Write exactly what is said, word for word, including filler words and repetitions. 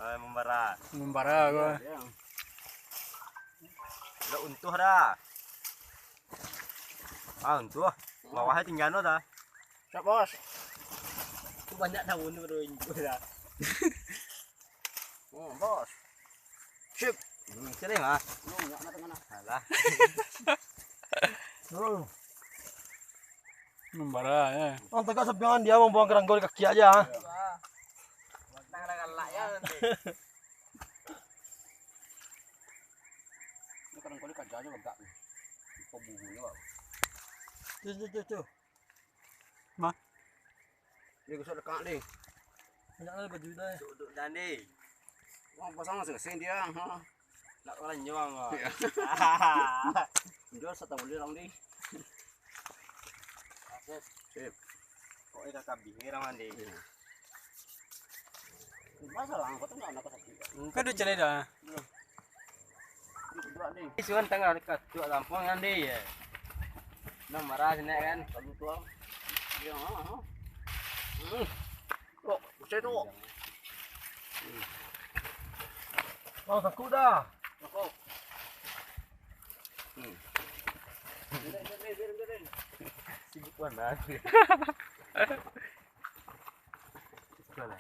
Ah, membara. Membara ko. Lo untuh dah. Ah, untuh. Bawahnya tinggal lo dah. Siap, Bos. Tu banyak daun tu baru untuh dah. Oh, Bos. Sip. Hmm, sini, Mas. Lu nggak kena tengah, nah. Alah. Membara, ya. Orang tegak sepiangan dia membuang kerangkau di kaki aja. Wah. Batang dah galak ya nanti. Ini kerangkau ni kerja aja legak ni. Kok bubunyo, Pak? Tuh, tuh, tuh, tuh. Mah. Ni gosok dekat ni. Banyak lah baju dah. Duduk dan ni. Wah, pasang masing-masing dia. Ha. Nak orang nyuang kau. Ya. Jual satu boleh orang ni. Sip. Sip. Kok ikan kambing ni orang mandi? Iya. Masalah angkot tu nak, nak sakit. Kau duit celai dah. Belum. Duit dua ni. Isuan tangah dekat tu lampuang kan dia. Nak marah sinak kan? Kalau tuang. Ya, ha, ha. Hmm. Oh, saya tu. Oh, takut dah. Takut. Hmm. Sibuk banget. Salah.